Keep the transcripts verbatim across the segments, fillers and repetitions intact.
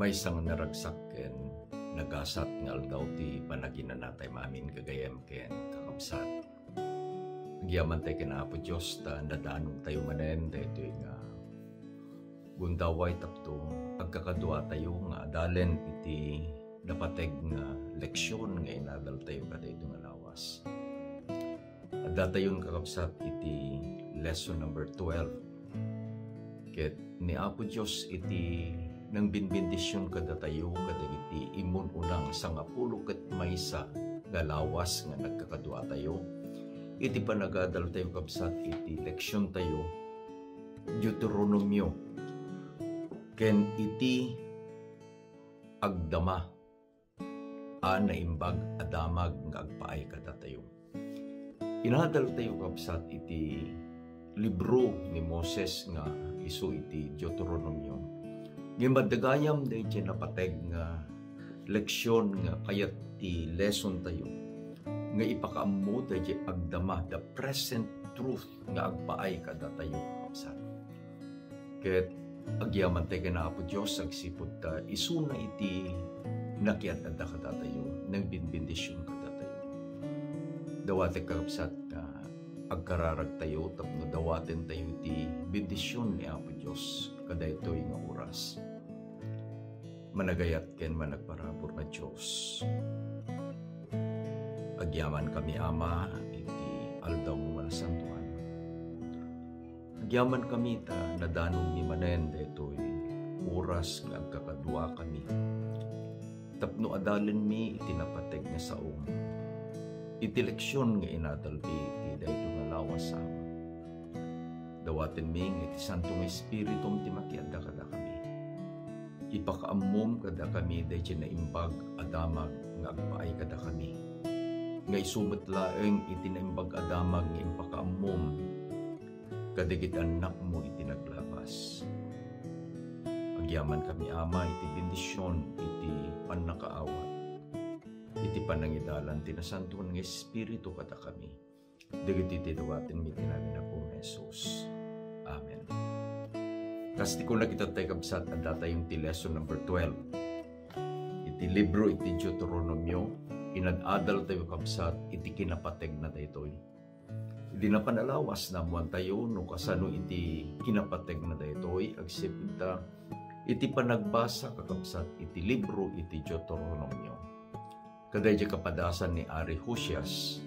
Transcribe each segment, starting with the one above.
Maysa nga naragsak ken nagasat nga aldaw ti panaginanatayo amin, gagayyem ken kakabsat. Agyamantay ken Apo Dios ta nadanontayo manen daytoy nga gundaway tapno agkakaduatayo nga adalen iti napateg nga leksion nga inadaltayo kadaytoy nga lawas. Addatayon, kakabsat, iti lesson number twelve. Ket ni Apo Dios iti nangbinbendisyon kadatayo kadagiti immun-una nga sangapulo ket maysa nga lawas nga nagkakaduatayo iti panagadaltayo, kabsat, iti leksiontayo, Deuteronomio, ken iti agdama a naimbag a damag nga agpaay kadatayo. Inadaltayo, kabsat, iti libro ni Moses nga isu iti Deuteronomio. Ngem adda gayam daydiay napateg nga leksion nga kayat ti lesson tayo nga ipakaammo daydiay agdama, the present truth nga agpaay kadatayo, kabsat. Ket agyamantay ken Apo Dios agsipud ta isuna iti nakiad-adda kadatayo, nangbinbendisyon kadatayo. Dawatek, kakabsat, nga agkararagtayo tapno dawatentayo ti bendision ni Apo Dios kadaytoy nga oras. Managayat ken managparabur nga Dios, agyamankami, Ama, iti aldawmo nga nasantoan. Agyamankami ta nadanonmi manen daytoy oras nga agkakaduakami tapno adalenmi iti napateg nga saom iti leksion nga inadalmi iti daytoy nga lawas, Ama. Dawatenmi nga iti Santo nga Espiritum ti makiadda kadakami. Ipakaammom kadakami daydiay naimbag a damag nga agpaay kadakami, nga isu met laeng iti naimbag a damag nga impakaammom kadagiti annakmo iti naglabas. Agyamankami, Ama, iti bendision iti pannakaawat, iti panangidalan ti Nasantoan nga Espiritu kadakami. Dagiti ti dawatenmi iti naganna a Jesus. Amen. Kas ti kunak itattay, kabsat, addatayon ti lesson number twelve. Iti libro iti Deuteronomio, inad-adaltayo, kabsat, iti kinapategna daytoy. Idi napan a lawas, naammoantayo no kasano iti kinapategna daytoy, agsipud ta iti panagbasa, kakabsat, iti libro iti Deuteronomio. Kadaydiay kapadasan ni Ari Josias,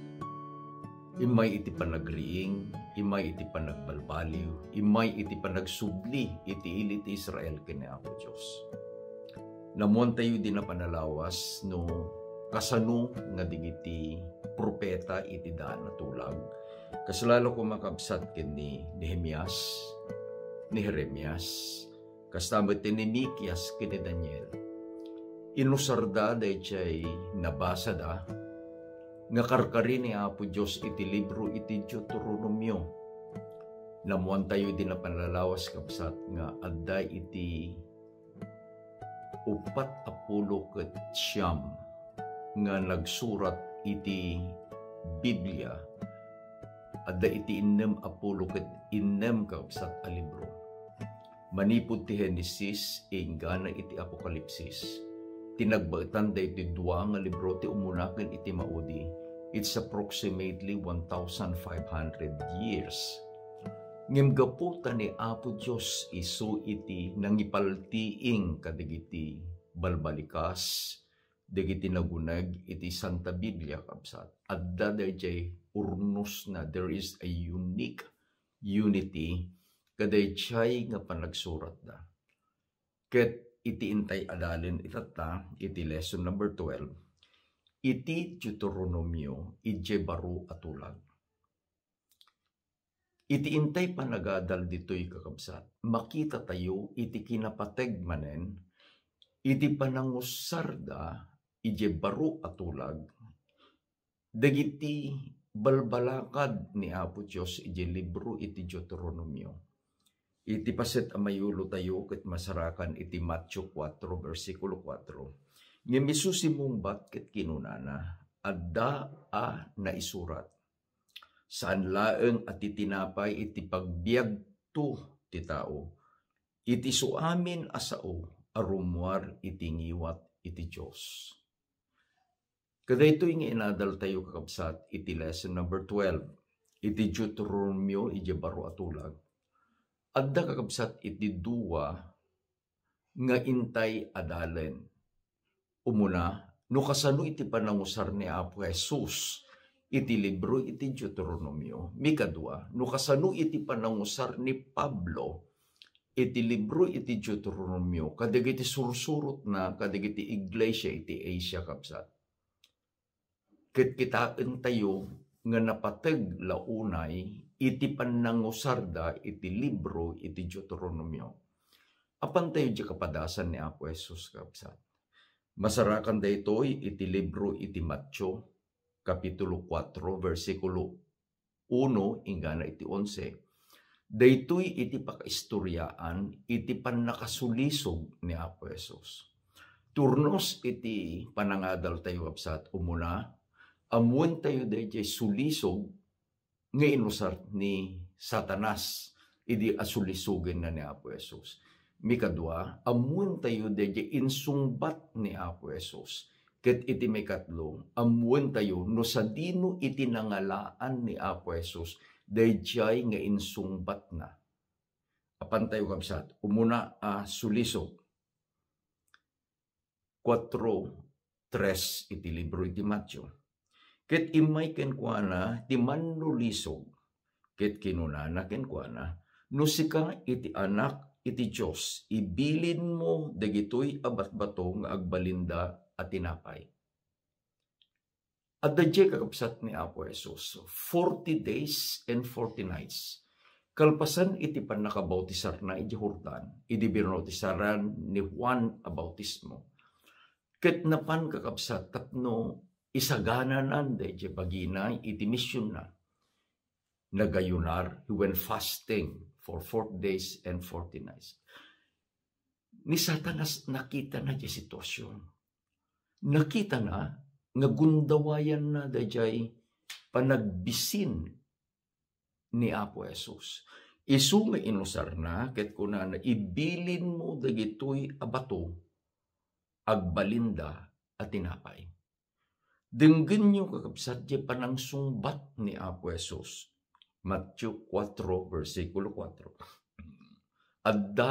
immay iti panagriing, immay iti panagbalbaliw, immay iti panagsubli iti ili ti Israel ken ni Apo Dios. Naammoantayo idi napan a lawas no kasano nga dagiti propeta iti daan a tulag, kas la la koma, kabsat, ken ni Nehemias, ni Jeremias, kasta met ni Mikias ken ni Daniel. Inusarda daydiay nabasada nga karkari ni Apo Dios iti libro iti Deuteronomio. Naammoantayo idi napan a lawas, kabsat, nga adda iti upat a pulo ket siam nga nagsurat iti Biblia. Adda iti innem a pulo ket innem, kabsat, a libro. Manipud ti Genesis inggana iti Apokalipsis, ti nagbaetan daytoy dua nga libro ti umuna ken iti maudi, it's approximately one thousand five hundred years. Ngem gapu ta ni Apo Dios isu iti nangipaltiing kadagiti balbalikas, dagiti naguneg iti Santa Biblia, kabsat, adda daydiay urnosna. There is a unique unity kadaydiay nga panagsuratda. Ket iti intay adalen itatta iti lesson number twelve, iti Deuteronomio, idiay baro a tulag. Iti intay panagadal ditoy, kakabsat, makitatayo iti kinapateg manen, iti panangusarda idiay baro a tulag, dagiti balbalakad ni Apo Dios idiay libro iti Deuteronomio. Iti paset a mayulotayo ket masarakan iti Mateo kuatro, bersikulo kuatro. Ngem isu simmungbat ket kinunana, "Adda a naisurat, 'Saan laeng a ti tinapay iti pagbiagto ti tao.' Iti isuamin a sao, a rummuar iti ngiwat iti Dios. Kadaytoy nga inadaltayo, kakabsat, iti lesson number twelve, iti Deuteronomio, iti baro a tulag. Adda, kakabsat, iti dua nga intay adalen. Umuna, no kasano iti panangusar ni Apo Jesus iti libro iti Deuteronomio. Mikadua, no kasano iti panangusar ni Pablo iti libro iti Deuteronomio kadagiti sursurotna kadagiti iglesia iti Asia, kabsat. Ket kitaentayo nga napateg la unay iti pannangusarda iti libro iti Deuteronomio. Apantayo diay kapadasan ni Apo Jesus, kabsat. Masarakan daytoy iti libro iti Mateo, Kapitulo kuatro, bersikulo uno inggana iti onse. Daytoy iti pakaistoriaan iti pannakasulisog ni Apo Jesus. Turnos iti panangadaltayo, kabsat, umuna, ammoentayo daydiay sulisog nga inusar ni Satanas idi asulisogenna ni Apo Jesus. Mikadua, ammoentayo daydiay insungbat ni Apo Jesus. Ket iti mikatlo, ammoentayo no sadino iti nangalaan ni Apo Jesus daydiay nga insungbatna. Apantayo, kabsat, umuna a sulisog. Kuatro tres iti libro iti Mateo. Ket immay kenkuana ti mannulisog, ket kinunana kenkuana, "No sika iti Anak iti Dios, ibilinmo dagitoy a batbato nga agbalinda a tinapay." Adda diay, kakabsat, ni Apo Jesus, forty days and forty nights. Kalpasan iti pannakabautisarna iti Jordan, idi binautisarna ni Juan a Bautismo. Ket napan, kakabsat, tapno isaganana daydiay bagina iti misionna. Nagayunar, he went fasting for forty days and forty nights. Ni Satanas, nakitana diay situasion. Nakitana nga gundawayanna daydiay panagbisin ni Apo Jesus. Isu nga inusarna ket kunana, "Ibilinmo dagitoy a bato, agbalinda a tinapay." Denggenyo, kakabsat, diay panangsungbat ni Apo Jesus. Mateo kuatro, bersikulo kuatro. Adda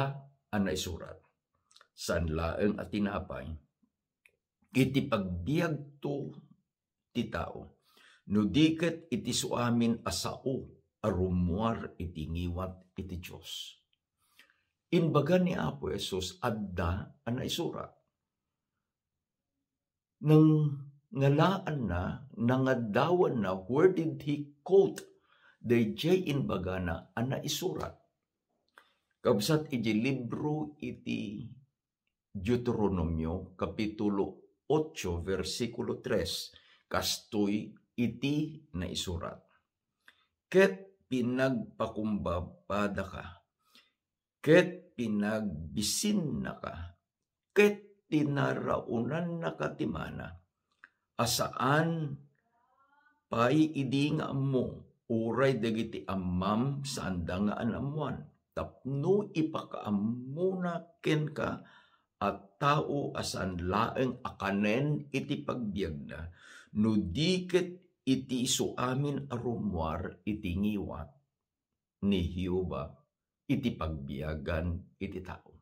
a naisurat, "Saan laeng a tinapay iti pagbiagto ti tao, no di ket iti suamin a sao a rummuar iti ngiwat iti Dios." Imbaga ni Apo Jesus, adda a naisurat. Nangalaanna, nangaddawanna, where did he quote daydiay imbagana a naisurat? Kabsat iti libro iti Deuteronomio, Kapitulo otso, bersikulo tres, kastoy iti naisurat, "Ket pinagpakumbabadaka, ket pinagbisinnaka, ket tinaraonannaka ti mana, a saan pay idi nga ammo, uray dagiti ammam saanda nga anammoan, tapno ipakaammona kenka a tao a saan laeng a kanen iti pagbiagna, no di ket iti isuamin a rummuar iti ngiwat ni Jehovah iti pagbiagan iti tao."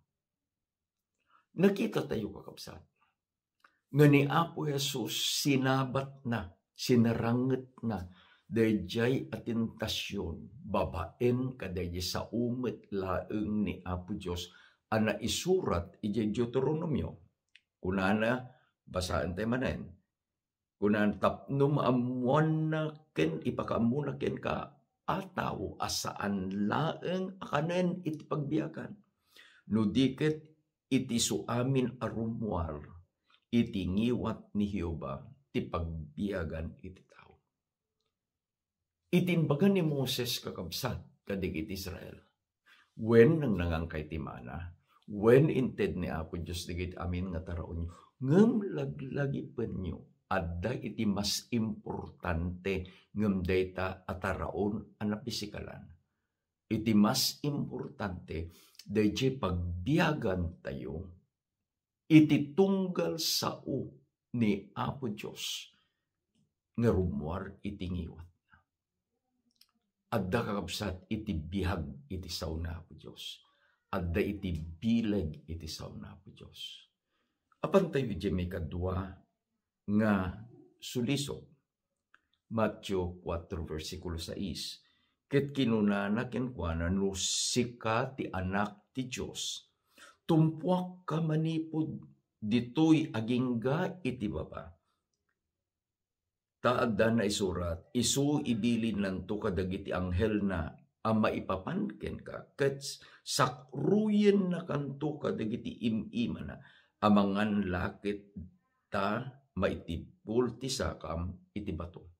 Nakitatayo, kakabsat, nga ni Apo Jesus sinabatna, sinarangetna daydiay a tentasion babaen kadaydiay sao met laeng ni Apo Dios a naisurat idiay Deuteronomio. Kunana, basaentayo manen, kunan, "Tapno maammoanna ken ipakaammona kenka a tao a saan laeng a kanen iti pagbiagan, no di ket iti suamin a rummuar iti ngiwat ni Jehovah ti pagbiagan iti tao." Iti imbaga ni Moses, kakabsat, kadagiti Israel, wen nangnangangkay ti mana, wen inted ni Apo Dios dagiti amin nga taraonyo, ngem laglagipenyo, adda iti mas importante ngem dayta a taraon a napisikalan. Iti mas importante, daydiay pagbiagantayo iti tunggal sao ni Apo Dios nga rummuar iti ngiwatna. Adda, kakabsat, iti biag iti sao ni Apo Dios. Adda iti bileg iti sao ni Apo Dios. Apan tayo iti maikadua nga sulisog. Mateo kuatro, bersikulo sais. Ket kinunana kenkuana, "No sika ti Anak ti Dios, tumpuakka manipud ditoy agingga iti baba. Ta adda naisurat, 'Isu, ibilinnanto kadagiti anghelna a maipapan kenka, ket sakruyennakanto kadagiti im-imana a mangan la ket ta maitibol ti sakam iti bato.'"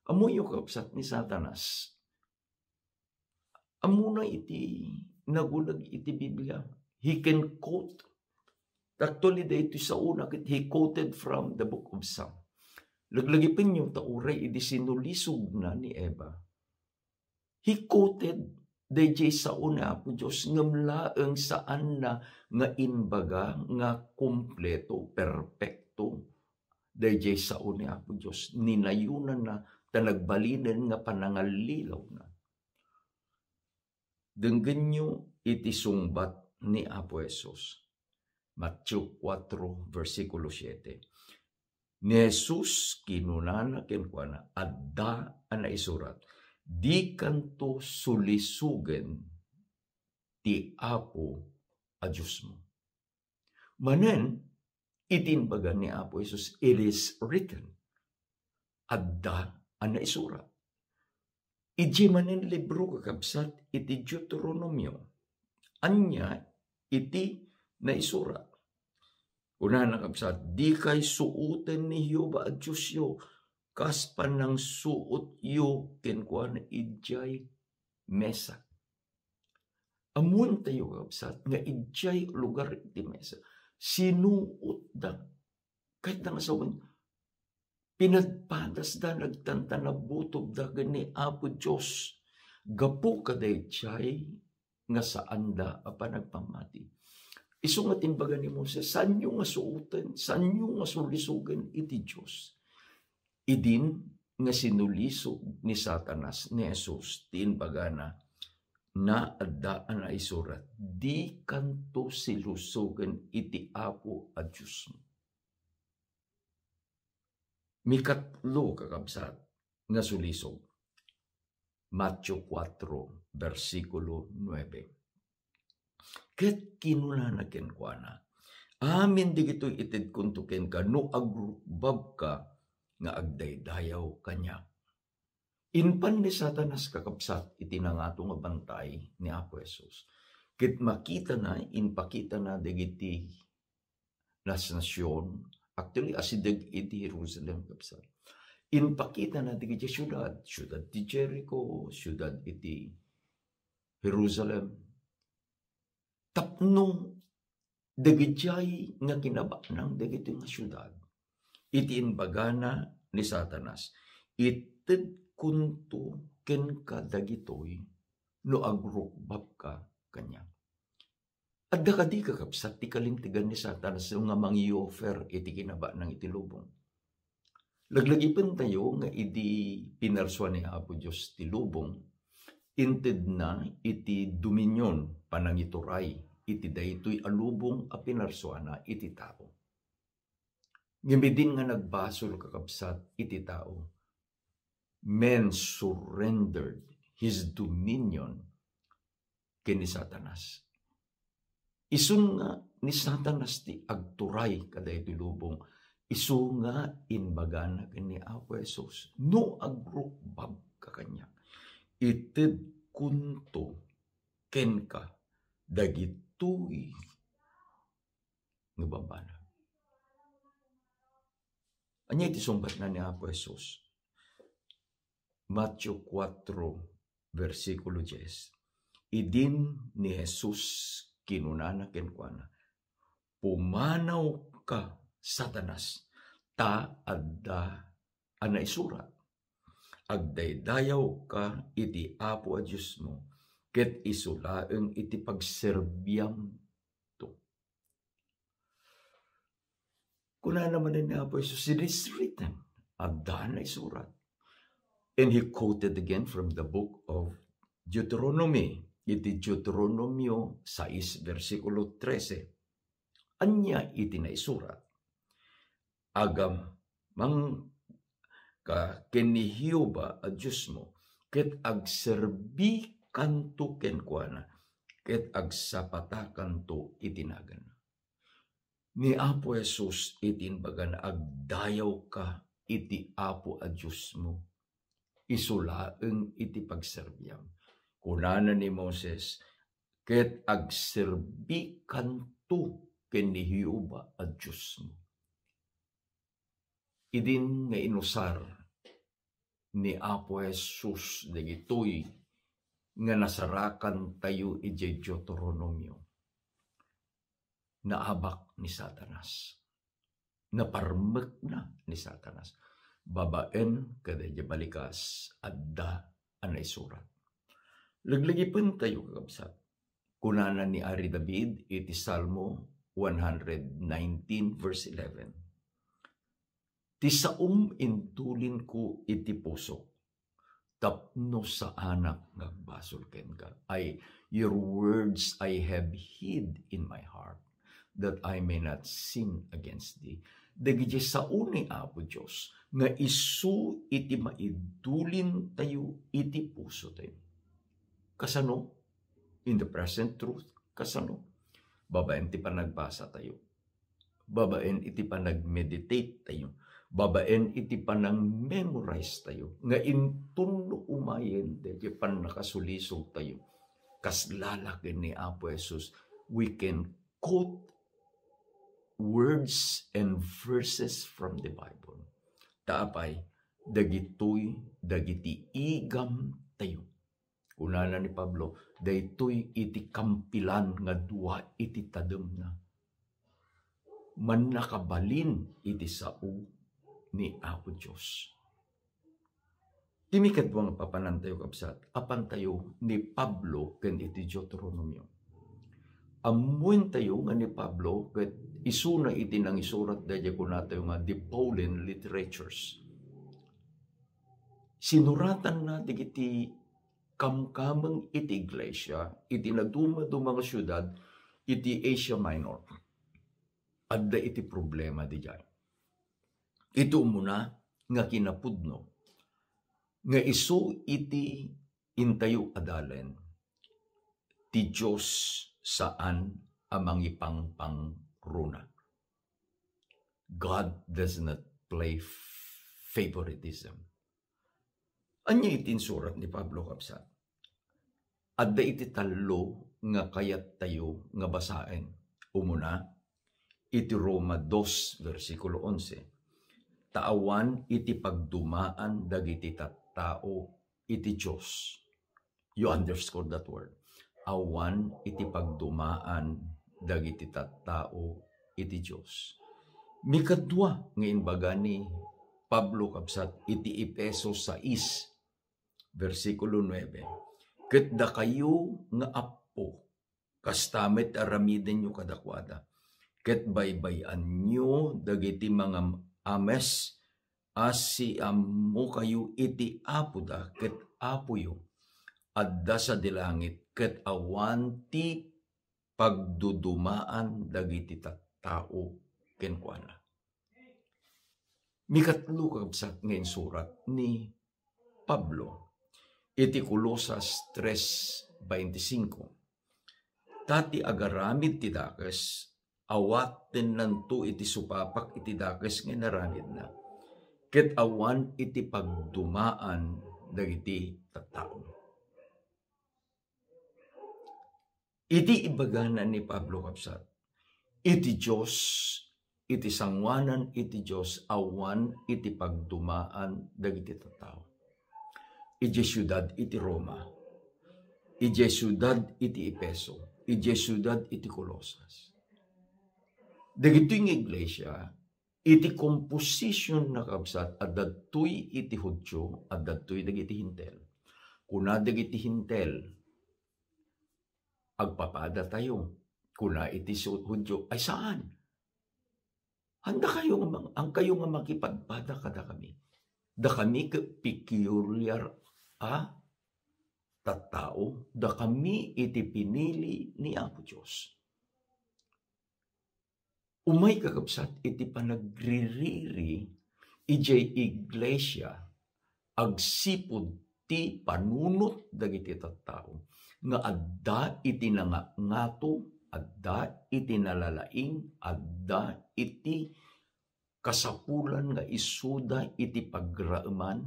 Ammoyo, kakabsat, ni Satanas, ammona iti nagulag iti Biblia. He can quote. Actually, daytoy saona ket he quoted from the book of Psalm. Laglagipenyo ta uray idi sinulisogna ni Eva, he quoted dayjay sao ni Apo Dios, ngem laeng saanna nga imbaga nga kompleto, perpekto dayjay sao ni Apo Dios. Ninayonanna ta nagbalinen nga panangallilawna. Denggenyo iti sungbat ni Apo Jesus. Mateo kuatro, bersikulo siete. Ni Jesus kinunana kenkuana, "Adda a naisurat, 'Dikanto sulisogen ti Apo a Diosmo.'" Manen, iti imbaga ni Apo Jesus, "It is written." Adda a naisurat. Idiay manen libro, kakabsat, iti Deuteronomio. Ania iti naisurat? Kunana, kabsat, "Dikay suoten ni Jehovah a Diosyo kas panangsuotyo kenkuana idiay mesa." Ammoentayo, kabsat, nga idiay lugar iti mesa, sinuotda. Kayatna nga sawen, pinadpadasda, nagtantanabutobda ken ni Apo Dios gapu kadaydiay nga saanda a panagpammati. Isu nga timbaga ni Moses, "Saanyo nga suoten, saanyo nga sulisogen iti Dios." Idin nga sinulisog ni Satanas ni Jesus ti imbagana, "Adda a naisurat, 'Dikanto silusogen iti Apo a Diosmo.'" Mikatlo, kakabsat, nga sulisog. Mateo kuatro, bersikulo nuebe. Ket kinunana kenkuana, "Amin dagitoy itedkonto kenka no agrukbabka nga agdaydayaw kaniak." Impan ni Satanas, kakabsat, iti nangato nga bantay ni Apo Jesus. Ket makitana, impakitana dagiti nasnasion, actually, asideg iti Jerusalem, kabsat. Impakitana dagiti siudad, siudad ti Jericho, siudad iti Jerusalem. Tapno dagidiay nga kinabaknang dagitoy nga siudad, iti imbagana ni Satanas, "Itedkonto kenka dagitoy no agrukbabka kaniak." Adda kadi, kakabsat, ti kalintegan ni Satanas nga mangi-offer iti kinabaknang iti lubong? Laglagipentayo nga idi pinarsua ni Apo Dios ti lubong, intedna iti dominion, panangituray, iti daytoy a lubong a pinarsuana iti tao. Ngem idin nga nagbasol, kakabsat, iti tao, man surrendered his dominion ken ni Satanas. Isun nga ni Satanas ti agturay kadaytoy lubong. Isu nga imbagana ken ni Apo Jesus, "No agrukbabka kaniak, itedkonto kenka dagitoy nga bambanag." Ania iti sungbatna ni Apo Jesus? Mateo kuatro, bersikulo dies. Idin ni Jesus kinunana kenkuana, "Pumanawka, Satanas, ta adda a naisurat, 'Agdaydayawka iti Apo a Diosmo, ket isu laeng iti pagserbiamto.'" Kunana manen ni Apo Jesus, "It is written," adda a naisurat. And he quoted again from the book of Deuteronomy, iti Deuteronomio sais, bersikulo trese. Ania iti naisurat? "Agamangka ken ni Jehovah a Diosmo, ket agserbikanto kenkuana, ket agsapatakanto iti naganna." Ni Apo Jesus iti imbagana, "Agdayawka iti Apo a Diosmo, isu laeng iti pagserbiam." Kunana ni Moses, "Ket agserbikanto ken ni Jehovah a Diosmo." Idin nga inusar ni Apo Jesus dagitoy nga nasarakantayo idiay Deuteronomio, naabak ni Satanas. Naparmekna ni Satanas. Babaen kada idiay balikas, adda a naisurat. Leglagipentayo, kakabsat. Kunana ni Ari David iti Salmo one hundred nineteen, verse eleven, "Ti saom indulinko iti pusok, tapno saanak nga agbasol kenka." Ay, "Your words I have hid in my heart, that I may not sin against thee." Dagiti sao ni Apo Dios nga isu iti maidulintayo iti pusotayo. Kasano? In the present truth, kasano? Babaen ti panagbasatayo, babaen iti panag-meditate tayo, babaen iti panang-memorize tayo, nga inton no umayen daydi pannakasulisog tayo, kas lalaken ni Apo Jesus, we can quote words and verses from the Bible. Ta apay, dagitoy dagiti igam tayo. Kunana ni Pablo, "Daytoy iti kampilan nga dua iti tademna. Mannakabalin iti sao ni Apo Dios." Ti mikadua nga papanantayo, kabsat, apantayo ni Pablo ken iti Deuteronomio. Ammoentayo nga ni Pablo ket isuna iti nangisurat daydiay kunatayo nga the Pauline literatures. Sinuratanna dagiti kamkameng iti iglesia iti nadumaduma nga siudad iti Asia Minor. Adda iti problema didiay. Iti umuna nga kinapudno nga isu iti intayo a dalen, ti Dios saan a mangipangpangruna. God does not play favoritism. Ania iti insurat ni Pablo, kabsat? Adda iti tallo nga kayattayo nga basaen. Umuna, iti Roma dos, bersikulo onse, "Ta awan iti pagdumaan dagiti tattao iti Dios." You underscore that word. Awan iti pagdumaan dagiti tattao iti Dios. Mikadua nga imbaga ni Pablo, kabsat, iti Efeso sais, bersikulo nuebe, "Ket dakayo nga appo, kasta met aramidenyo kadakuada, ket baybay-anyo dagiti mangam-ames a siammokayo iti Apoda ket Apoyo, adda sadi langit, ket awan ti pagdudumaan dagiti tattao kenkuana." Mikatlo, kabsat, nga insurat ni Pablo iti Colosas tres veinticinco, "Ta ti agaramid ti dakes, awatennanto iti supapak iti dakes nga inaramidna, ket awan iti pagdumaan dagiti tattao." Iti ibagana ni Pablo, kabsat, iti Dios, iti sangoanan iti Dios, awan iti pagdumaan dagiti tattao. Idiay siudad iti Roma, idiay siudad iti Efeso, idiay siudad iti Colosas. Dagitoy nga iglesia, iti composition na, kabsat, adda datoy iti Judio, adda datoy dagiti Hentil. Kuna dagiti Hentil, "Agpapadatayo." Kuna iti su-, Judio, "Ay, saan. Anda kayo nga mang-, ang kayo nga makipadpada kadakami. Dakami ket peculiar a tattao, dakami iti pinili ni Apo Dios. Umay, kakabsat, iti panagririri idiay iglesia agsipud ti panunot dagiti tattao nga adda iti nangangato, adda iti nalalaing, adda iti kasapulan nga isuda iti pagraeman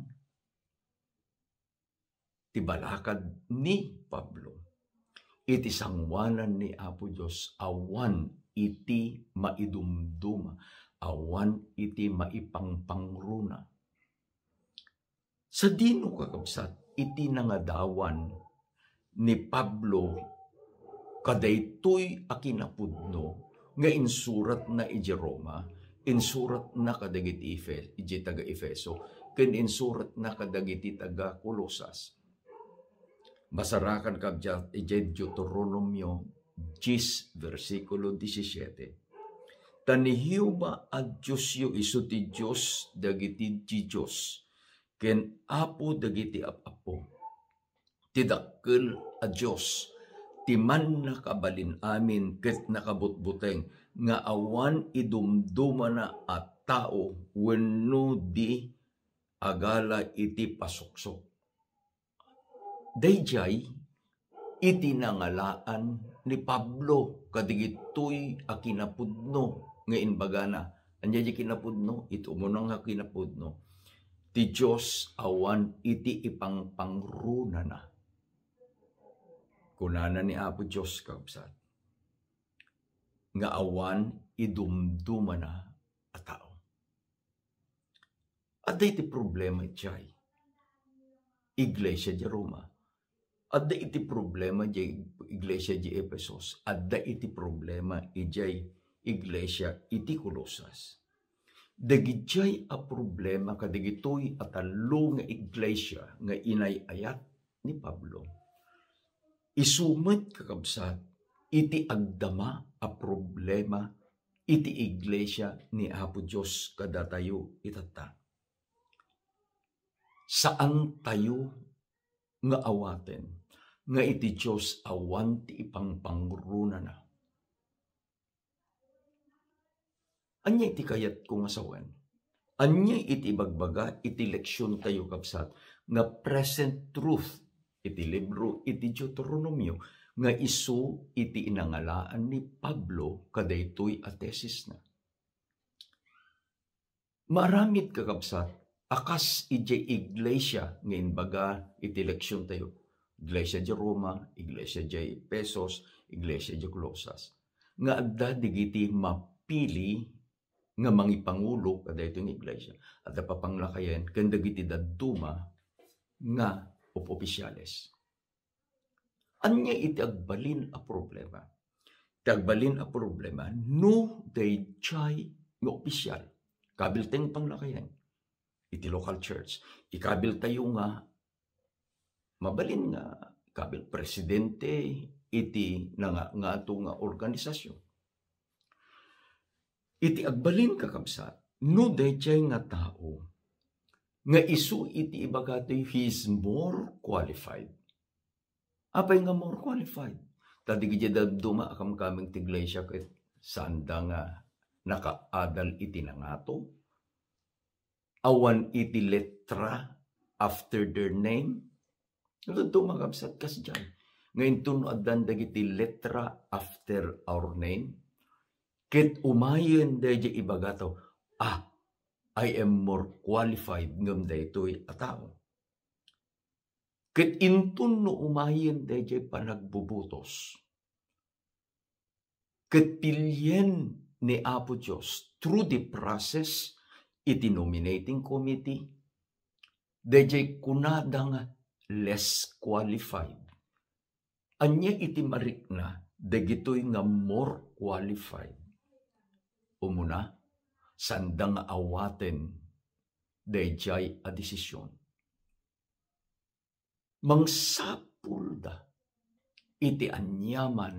ti balakad ni Pablo. Iti sangoanan ni Apo Dios, awan iti maidumduma, awan iti maipangpangruna. Sadino, kakabsat, iti nangadawan ni Pablo kadaytoy a kinapudno nga insuratna idiay Roma, insuratna kadagiti Efe-, idiay taga-Efeso, ken insuratna kadagiti taga-Colosas. Masarakan, kabsat, idiay Deuteronomio diyes, bersikulo disisiete. Ta ni Jehovah a Diosyo isu ti Dios dagiti Dios, ken Apo dagiti ap-apo. Ti dakkel a Dios, ti mannakabalin amin ket nakabutbuteng, nga awan idumdumana a tao wenno di agala iti pasuksok. Daydiay iti nangalaan ni Pablo kadigitoy a kinapudno nga imbagana. Ania di kinapudno? Iti umuna nga kinapudno, ti Dios awan iti ipangpangrunana. Kunana ni Apo Dios, kakabsat, nga awan idumdumana a tao. Adda iti problema idiay iglesia di Roma. Adda iti problema di iglesia di Efesos. Adda iti problema idiay iglesia iti Colosas. Dagidiay a problema kadagitoy a tallo nga iglesia nga inay-ayat ni Pablo. Isu met, kakabsat, iti agdama a problema iti iglesia ni Apo Dios kadatayo itatta. Saantayo nga awaten nga iti Dios awan ti ipangpangrunana. Ania iti kayatko nga sawen? Ania iti ibagbaga iti leksiontayo, kabsat, nga present truth iti libro iti Deuteronomio nga isu iti inangalaan ni Pablo kadaytoy a tesisna? Maaramid, kakabsat, a kas idiay iglesia nga imbaga iti leksiontayo, iglesia di Roma, iglesia di Efesos, iglesia di Colosas, nga adda digiti mapili nga mangipangulo kadaytoy nga iglesia. Adda papanglakayen ken dagiti dadduma nga op-, opisyales. Ania iti agbalin a problema? Iti agbalin a problema, no daydiay nga opisyal, kabiltayo nga panglakayen iti local church, ikabiltayo nga mabalin nga kabil presidente iti nanga-, ngato nga organisasyon. Iti agbalin, kakabsat, no daydiay nga tao nga isu iti ibagatoy, he is more qualified. Apay nga more qualified? Ta dagiti dadduma a kamkameng ti iglesia ket saanda nga nakaadal iti nangato. Awan iti letra after their name. Dadduma, kakabsat, kasdiay. Nga inton no addan dagiti letra after our name, ket umayen daydiay ibagato, "Ah, I am more qualified ngem daytoy a tao." Ket inton no umayen daydiay panagbubutos, ket pilien ni Apo Dios through the process iti nominating committee, daydiay kunada nga less qualified. Ania iti marikna dagitoy nga more qualified? Umuna, saanda nga awaten daydiay a desisyon. Mangsapulda iti aniaman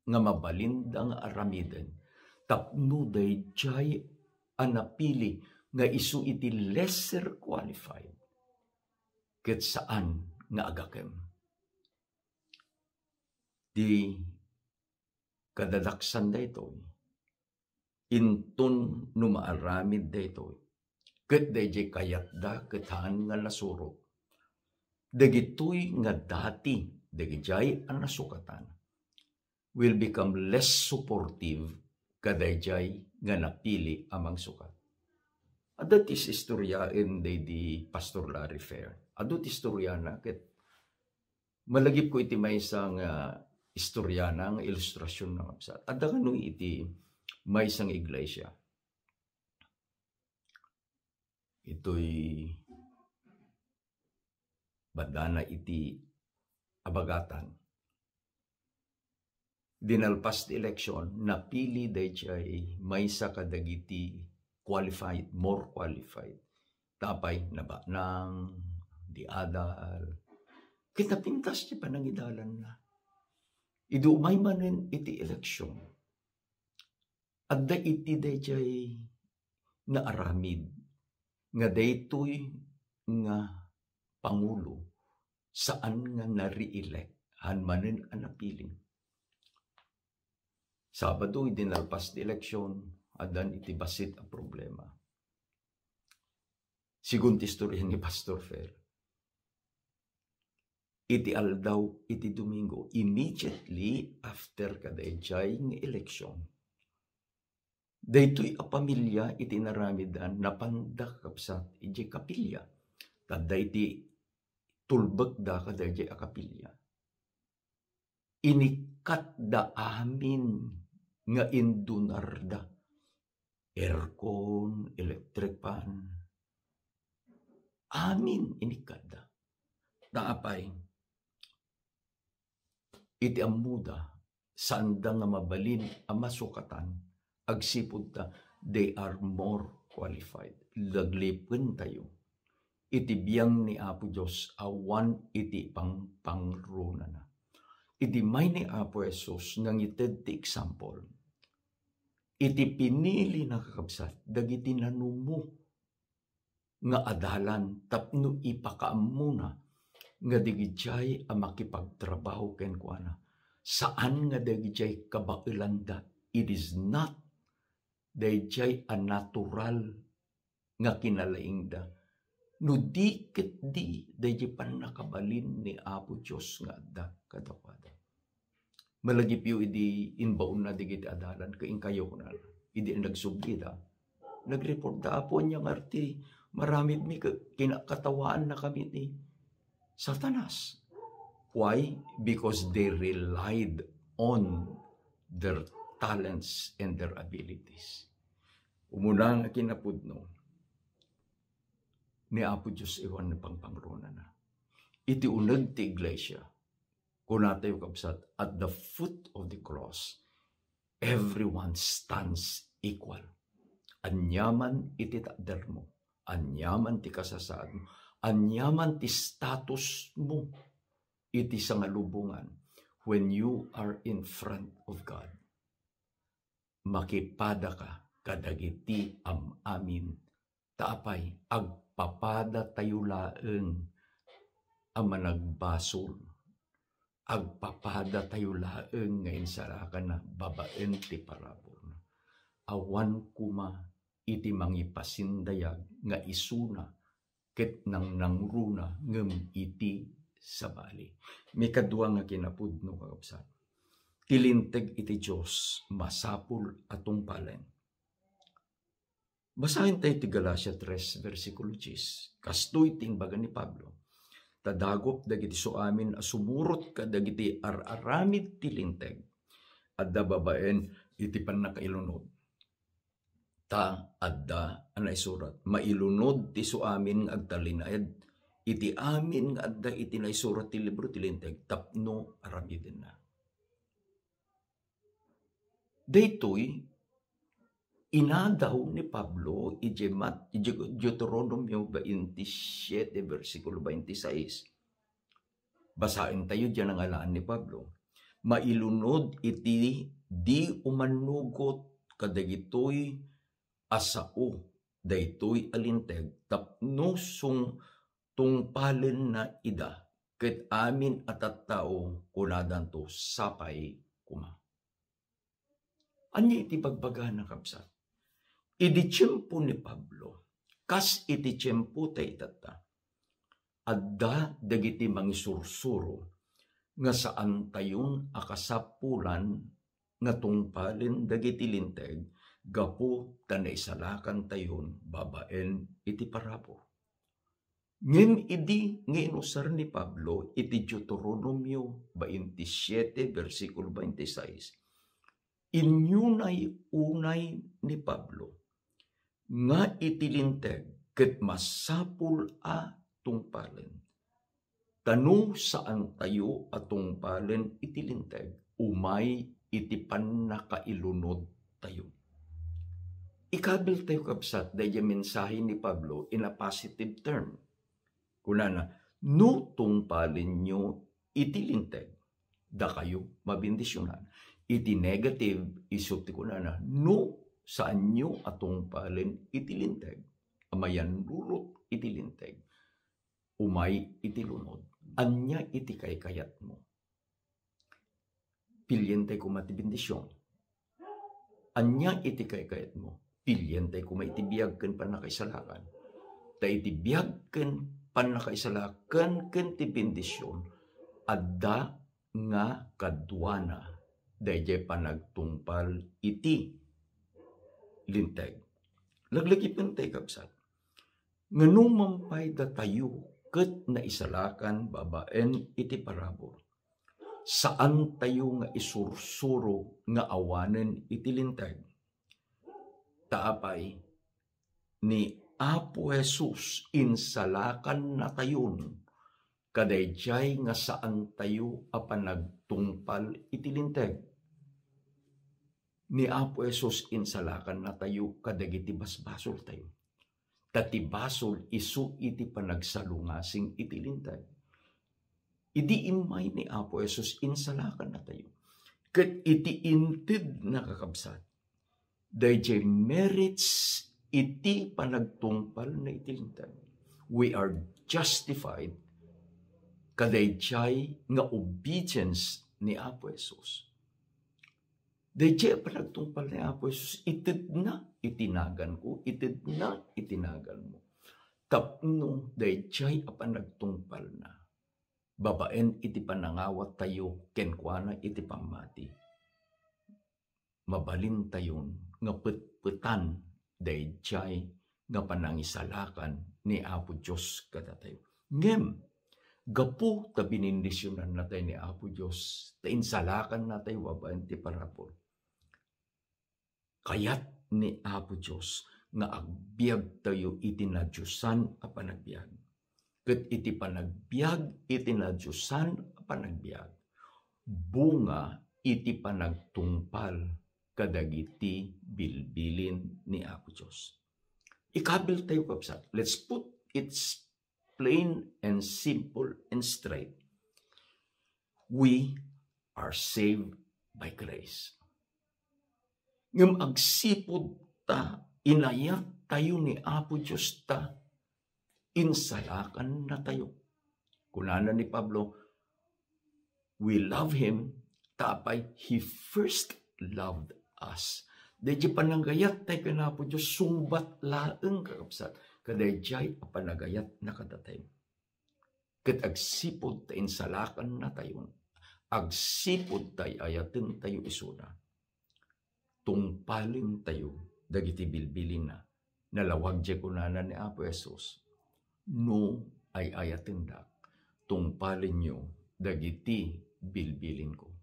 nga mabalinda nga aramiden tapno daydiay a napili nga isu iti lesser qualified, ket saan nga agakem. Di kadadaksan daytoy, inton no maaramid daytoy, ket daydiay kayatda ket haan nga nasurot. Dagitoy nga dati, dagijay a nasukatan, will become less supportive kadayjay nga napili a mangsukat. Adda ti istoryaen daydi Pastor Larry Fair. Adu ti istoriana ket malagipko iti maysa nga istoriana nga ilustrasion na kabsat. Adda kano iti maysa nga iglesia. Itoy badana iti abagatan. Dinalpas ti election, napili dayjay maysa kadagiti qualified, more qualified. Tapay nabaknang, di adal. Ket napintas ti panangidalanna. Idi umay manen iti election, adda iti dayjay naaramid nga daytoy nga pangulo saan nga na-re-elect, han manen a napili. Sabado, idi nalpas ti election, addan iti bassit a problema. Sigun ti istorya ni Pastor Fair, iti aldaw iti Domingo, immediately after kadayjay nga election, daytoy a pamilia iti inaramidda, napanda kakabsat idiay kapilya. Tadda iti tulbekda kadayjay a kapilya. Inikkatda amin nga indunarda. Aircon, electric fan. Amin inikkatda. Ta apay, iti ammoda, saanda nga mabalin a masukatan, agsipud ta they are more qualified. Laglipentayo iti biang ni Apo Dios awan iti pangpangrunana. Idi may ni Apo Jesus nangited ti example, iti pinili na kakabsat dagiti nanumo nga adalan tapno ipakaammona nga dagijay a makipagtrabaho kenkuana. Saan nga dagijay kabaelanda. It is not dayjay a natural nga kinalaingda. No di ket di, dayjay pannakabalin ni Apo Dios nga adda kadakuada. Malagipyo idi imbaonna dagiti adalan ket inkayo kunana. Idi nagsubli da, nagreport da, "Apo, ania ngarud ti maramidmi ket kinakatawaannakami ni Satanas." Why? Because they relied on their talents and their abilities. Umuna nga kinapudno, ni Apo Dios awan pangpangrunana. Iti uneg ti iglesia, kunatayo kabsat, at the foot of the cross, everyone stands equal. Aniaman iti takdermo, aniaman ti kasasaadmo, aniaman ti statusmo iti sangalubongan, when you are in front of God, makipadaka kadagiti am-amin. Ta apay, agpapadatayo laeng a managbasol. Agpapadatayo laeng nga insarakanna babaen ti paraburna. Awan koma iti mangipasindayag nga isuna ket nangnangruna ngem iti sabali. Mikadua nga kinapudno, kakabsat, ti linteg iti Dios masapul a tungpalen. Basaentayo ti Galacia tres, bersikulo dies. Kastoy ti imbaga ni Pablo, "Ta dagup dagiti suamin a sumurot kadagiti ar-aramid ti linteg, adda babaen iti pannakailunod. Ta adda a naisurat, 'Mailunod ti suamin nga agtalinaed iti amin nga adda iti naisurat ti libro ti linteg tapno aramidenna.'" Daytoy inadaw ni Pablo idiay Mat-, idiay Deuteronomio twenty-seven, bersikulo twenty-six. Basaentayo diay nangalaan ni Pablo. "Mailunod iti di umanugot kadagitoy a sao daytoy a linteg tapno sung-, tungpalenna ida, ket amin a tattao kunadanto, "Sapay koma." Ania iti bagbagana, kabsat? Idi tiempo ni Pablo, kas iti tiempo ta itatta, adda dagiti mangisursuro nga saantayon a kasapulan nga tungpalen dagiti linteg gapu ta naisalakantayon babaen iti parabur. Ngem idi nga inusar ni Pablo iti Deuteronomio baintisiete, bersikulo baintisais, inyunay-unay ni Pablo nga iti linteg ket masapul a tungpalen. Ta no saantayo a tungpalen iti linteg, umay iti pannakailunodtayo. Ikabiltayo, kabsat, daydiay mensahe ni Pablo in a positive term. Kunana, "No tungpalenyo iti linteg, dakayo mabendisionan." Iti negative, isu ti kunana, "No saanyo a tungpalen iti linteg, a mayannurot iti linteg, umay iti lunod." Ania iti kaykayatmo? Pilientay koma ti bendision. Ania iti kaykayatmo? Pilientay koma iti biag ken pannakaisalakan. Ta iti biag ken pannakaisalakan ken ti bendision, adda nga kaduana daydiay panagtungpal iti linteg. Laglagipentay, kabsat, nga no mampay datayo ket naisalakan babaen iti parabur, saantayo nga isursuro nga awanen iti linteg. Ta apay, ni Apo Jesus insalakannatayon kadaydiay nga saantayo a panagtungpal iti linteg. Ni Apo Jesus insalakannatayo kadagiti basbasoltayo. Ta ti basol isu iti panagsalungasing iti linteg. Idi immay ni Apo Jesus, insalakannatayo. Ket iti intedna, kakabsat, daydiay merits iti panagtungpalna iti linteg. We are justified kadaydiay nga obedience ni Apo Jesus. Daydiay a panagtungpal ni Apo Jesus, itedna iti naganko, itedna iti naganmo. Tapno daydiay a panagtungpalna, babaen iti panangawattayo kenkuana iti pammati, mabalintayon nga petpetan daydiay nga panangisalakan ni Apo Dios kadatayo. Ngem, gapu ta binindisionannatay ni Apo Dios, ta insalakannatay babaen ti parabur, kayat ni Apo Dios nga agbiagtayo iti nadiosan a panagbiag. Ket iti panagbiag iti nadiosan a panagbiag, bunga iti panagtungpal kadagiti bilbilin ni Apo Dios. Ikabiltayo, kabsat. Let's put it plain and simple and straight. We are saved by grace. Ngem agsipud ta inayattayo ni Apo Dios ta insalakannatayo. Kunana ni Pablo, "We love Him, ta apay He first loved us." Daydiay panagayattayo ken Apo Dios, sungbat laeng, kakabsat, kadaydiay a panagayatna kadatayo. Ket agsipud ta insalakannatayon, agsipud ta ay-ayatentayo isuna, tungpalentayo dagiti bilbilinna. Nalawag diay kunana ni Apo Jesus, "No ay-ayatendak, tungpalenyo dagiti bilbilinko."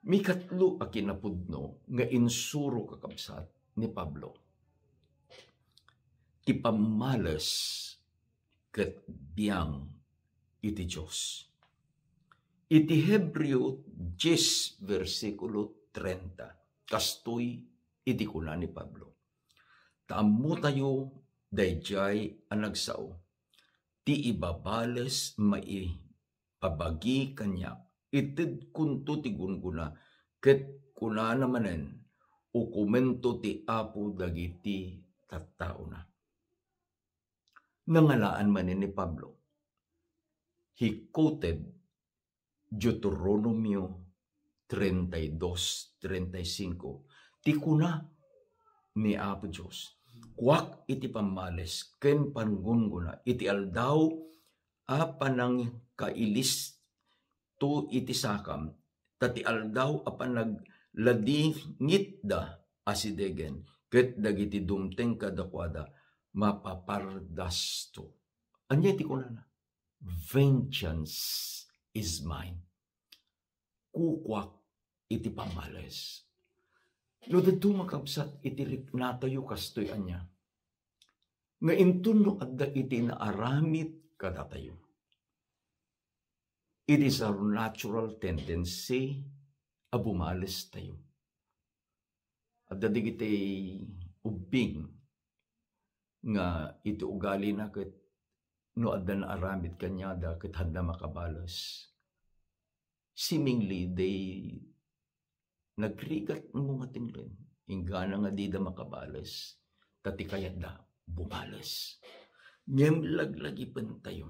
Mikatlo a kinapudno nga insuro, kakabsat, ni Pablo, ti pammales ket biang iti Dios. Iti Hebreo dies, bersikulo trenta, kastoy iti kuna ni Pablo, "Ta ammotayo daydiay a nagsao, ti ibabales maipabagi kaniak, itedkonto ti gunggona, ket kunana manen, ukomento ti Apo dagiti tattaona. Nangalaan manen ni Pablo. He quoted Deuteronomio treinta y dos, treinta y cinco. Ti kuna ni Apo Dios, "Kuak iti pammales ken panggungguna iti aldaw a panangkailisto iti sakam, ta ti aldaw a panagladingitda asidegen, ket dagiti dumteng kadakuada mapapardasto." Ania ti kunana? "Vengeance is mine." Kukuak iti pammales. No daduma, kabsat, iti riknatayo kastoy ania? Nga inton no adda iti naaramid kadatayo, it is our natural tendency a bumales tayo. Adda digiti ubbing nga iti ugalina ket no adda naaramid kaniada ket haanda makabales. Seemingly, they nagrigat mo nga tinglen. Inggana nga dida makabales, ta ti kayatda, bumales. Ngem laglagipentayo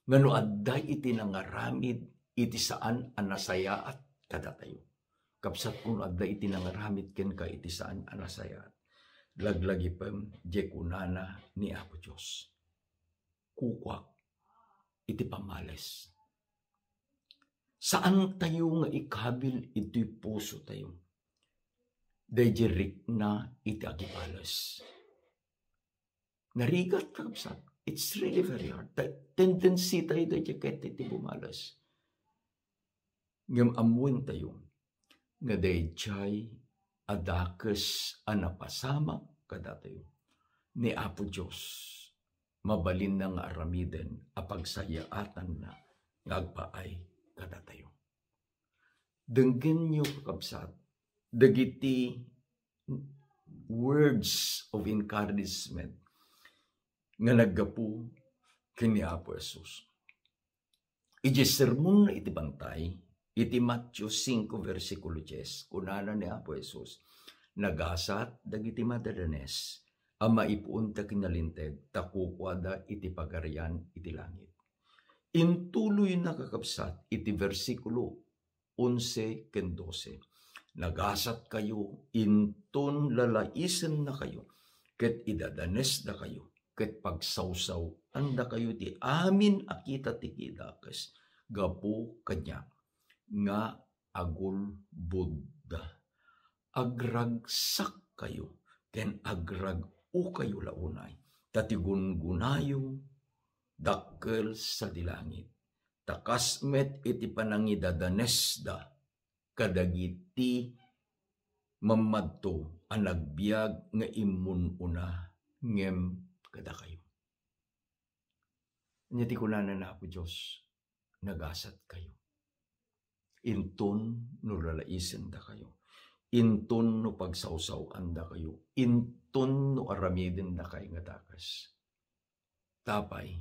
nga no adda iti nangaramid iti saan a nasayaat kadatayo. Kabsat, no adda iti nangaramid kenka iti saan a nasayaat, laglagipem diay kunana ni Apo Dios, "Kukuak iti pammales." Saan tayo nga ikabil iti puso tayo daydiay rikna iti agibales. Narigat, kabsat. It's really very hard. Ta-, tendency tayo daydiay ket iti bumales. Ngem ammoen tayo nga daydiay a dakes a napasamak kadatayo ni Apo Dios, mabalinna nga aramiden a pagsayaatanna nga agpaay kadatayo. Denggenyo, kakabsat, dagiti words of encouragement nga naggapu ken ni Apo Jesus. Idiay sermonna iti bantay, iti Mateo cinco versikulo dies, kunana ni Apo Jesus, "Nagasat dagiti madadanes a maipuon ta kinalinteg, ta kukuada iti pagarian iti langit." Intuloyna, kakabsat, iti bersikulo onse ken dose. "Nagasatkayo inton lalaisennakayo ket idadanesdakayo, ket pagsawsaw-andakayo ti amin a kita ti kidakes gapu kaniak nga agulbodda. Agragsakkayo ken agrag-okayo la unay, ta ti gungunayo dakkel sadi langit. Ta kas met iti panangidadanesda kadagiti mammadto a nagbiag nga immun-una ngem kadakayo." Ania ti kunana ni Apo Dios? "Nagasatkayo. Inton no lalaisendakayo, inton no pagsawsaw-andakayo, inton no aramidendakayo nga dakes, ta apay,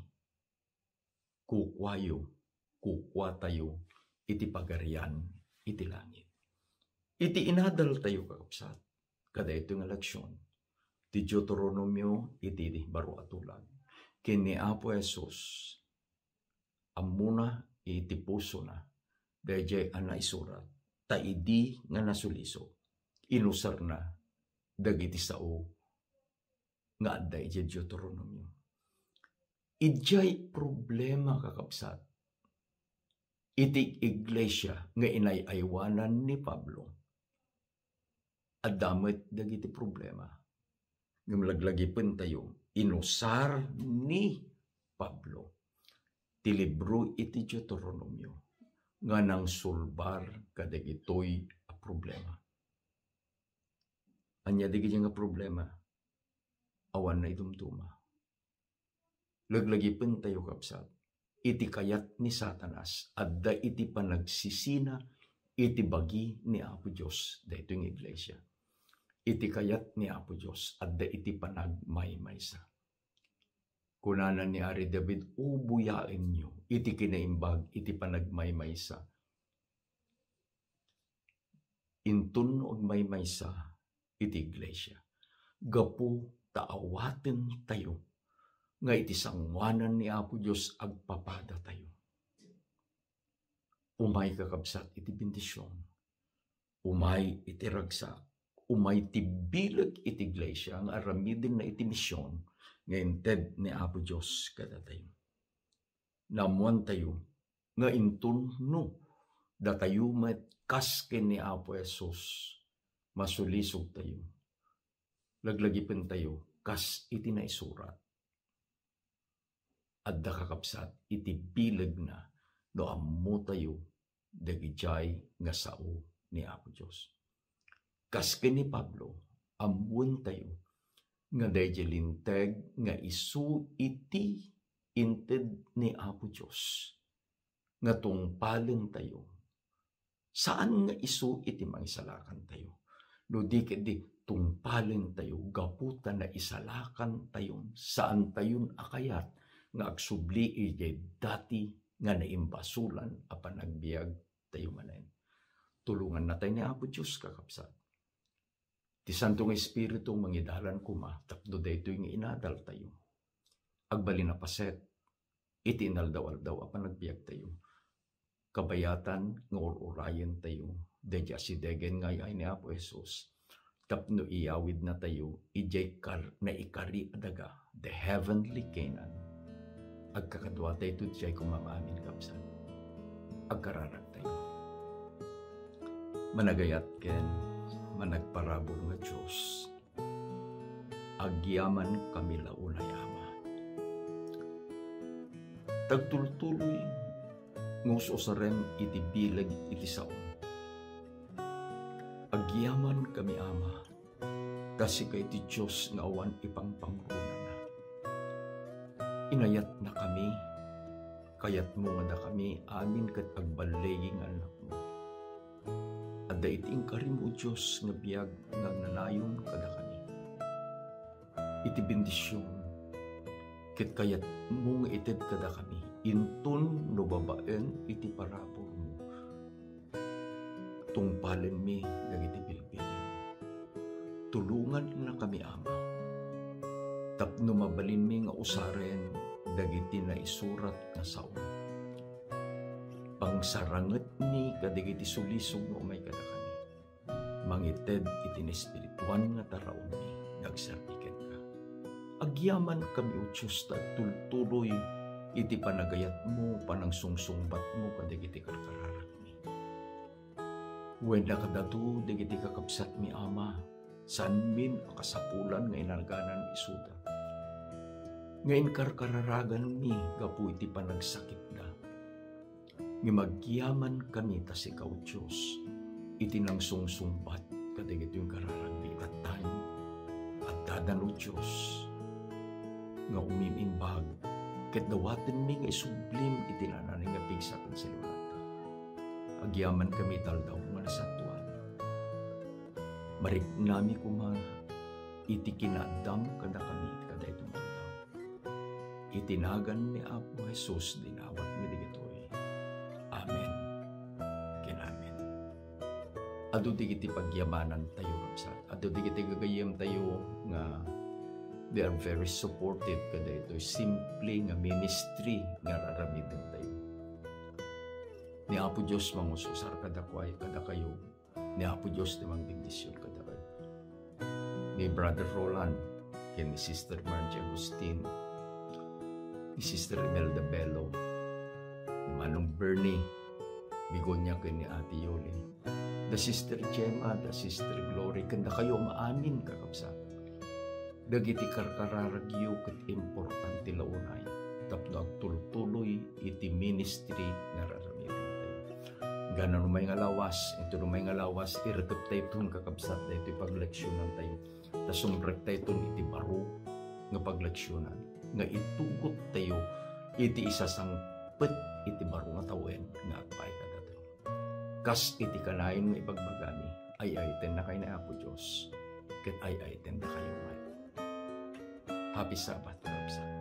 kukuayo, kukuatayo iti pagarian iti langit." Iti inadaltayo, kakabsat, kadaytoy nga leksion, ti Deuteronomio iti baro a tulag ken ni Apo Jesus, ammona iti pusona daydiay a naisurat, ta idi nga nasulisog, inusarna dagiti sao nga adda idiay Deuteronomio. Idiay problema, kakabsat, iti iglesia nga inay-aywanan ni Pablo, adda met dagiti problema. Ngem laglagipentayo, inusar ni Pablo ti libro iti Deuteronomio nga nangsolbar kadagitoy a problema. Ania dagiti nga problema? Awan naidumduma. Laglagipentayo, kabsat, iti kayat ni Satanas, adda iti panagsisina iti bagi ni Apo Dios daytoy nga iglesia. Iti kayat ni Apo Dios, adda iti panagmaymaysa. Kunana ni Ari David, "Ubuyaenyo iti kinaimbag iti panagmaymaysa." Inton no agmaymaysa, iti iglesia. Gapu ta awaten tayo nga iti sangoanan ni Apo Dios agpapada tayo. Umay, kakabsat, iti bendision. Umay iti ragsak. Umay ti bileg iti iglesia nga aramidenna iti mision nga inted ni Apo Dios kadatayo. Naammoantayo nga inton no datayo met kas ken ni Apo Jesus, masulisog tayo. Laglagipen tayo kas iti naisurat. Adda, kakabsat, iti bilegna no ammotayo dagidiay nga sao ni Apo Dios. Kas ken ni Pablo, ammoentayo nga daydiay linteg nga isu iti inted ni Apo Dios nga tungpalentayo. Saan nga isu iti mangisalakantayo. No di ketdi tungpalentayo gapu ta naisalakantayon, saantayon a kayat nga agsubli idiay dati nga naimbasolan a panagbiagtayo manen. Tulongannatayo ni Apo Dios, kakabsat. Ti Santo nga Espiritu mangidalan koma tapno daytoy nga inadaltayo agbalin a paset iti inaldaw-aldaw a panagbiagtayo. Kabayatan nga ur-urayentayo daydiay asidegen nga ay-ay ni Apo Jesus tapno iyawidnatayo idiay kar-, naikari a daga, the heavenly Canaan. Agkakaduatayto diay koma amin, kabsat. Agkararagtayo. Managayat ken managparabur nga Dios, agyamankami la unay, Ama. Ta agtultuloy nga us-usarem iti bileg iti saom. Agyamankami, Ama, ta sika iti Dios nga awan ipangpangrunana. Inayatnakami, kayatmo nga dakami amin ket agballigi nga annakmo. Adda iti inkarimo, Dios, nga biag nga agnanayon kadakami. Iti bendision ket kayatmo nga ited kadakami, inton no babaen iti paraburmo, tungpalenmi dagiti bilbilin. Tulongannakami, Ama, tapno mabalinmi nga usaren dagiti naisurat nga sao. Pangsarangetmi kadagiti sulisog nga umay kadakami. Mangited iti naespirituan nga taraonmi nga agserbi kenka. Agyamankami, O Dios, ta agtultuloy iti panagayatmo, panangsungsungbatmo kadagiti karkararagmi. Wen a kadado dagiti kakabsatmi, Ama, saanmin a kasapulan nga inalaganan isuda nga inkarkararaganmi gapu iti panagsakitda. Ngem agyamankami ta sika, O Dios, iti nangsungsungbat kadagitoy kararagmi. Itattayo, addadan, O Dios, nga umimimbag, ket dawatenmi nga isublim iti naan-anim nga pigsa ken salunata. Agyamankami iti aldaw nga nasantoan. Mariknami koma iti kinaaddam kadakami kadaytoy nga aldaw. Iti nagan ni Apo Jesus, dinawatmi dagitoy. Amen ken amen. Adu dagiti pagyamanantayo, kabsat. Adu dagiti gagayyemtayo nga they are very supportive kadaytoy simple nga ministry nga ar-aramidentayo. Ni Apo Dios mangus-usar kadakuay-, kadakayo. Ni Apo Dios ti mangbendision kadakayo. Ni Brother Roland, ken ni Sister Margie Agustin, ni Sister Imelda Bello, ni Manong Bernie Begonia, ken ni Ate Yoli, da Sister Gemma, da Sister Glory, ken dakayo maamin, kakabsat. Dagiti karkararagyo ket importante la unay tapno agtultuloy iti ministry nga ar-aramidentayo. Inggana no umay nga lawas, inton umay nga lawas, irikeptayton, kakabsat, daytoy pagleksionantayo. Ta sumrektayton iti baro nga pagleksionan nga itugottayo iti isasangpet iti baro nga tawen nga agpaay kadatayo. Kas iti kanayon nga ibagbagami, ay-aytennakay ni Apo Dios, ket ay-aytendakayo met. Happy Sabbath, kakabsat.